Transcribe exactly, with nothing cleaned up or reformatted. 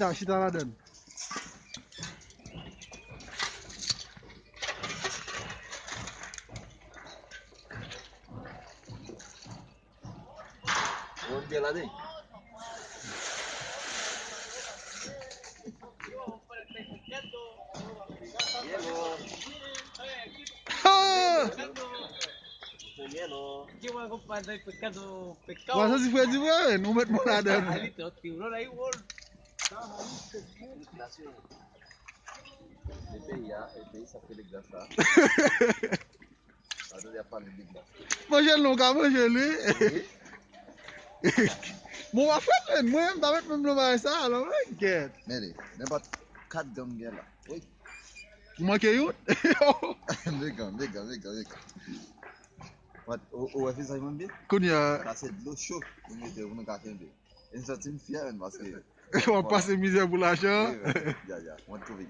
Chita, chita ladan. Bon, byen ladan. Ah! Wa santi fredi vre, nou met mwen ladan. E peyi a, e peyi sa fè degras la. Atande, ap pale degras. Manje l non, w ka manje l, wi. Bon, w ap fè mwen, mwen, m pa met menm nan bagay sa, alò, mwen, gèt. Men li, nenpòt kat gang gen la. Wi. Ou manke youn? Mega, mega, mega, mega. Ou, ou wè fizaj mwen byen? Kounye a. Sa se dlo cho, nou mete pou nou ka kenbe. E m santi m fyè, menm, paske w ap pase mizè pou lajan. Wi, wi, wi. Ya, ya, mwen twouve.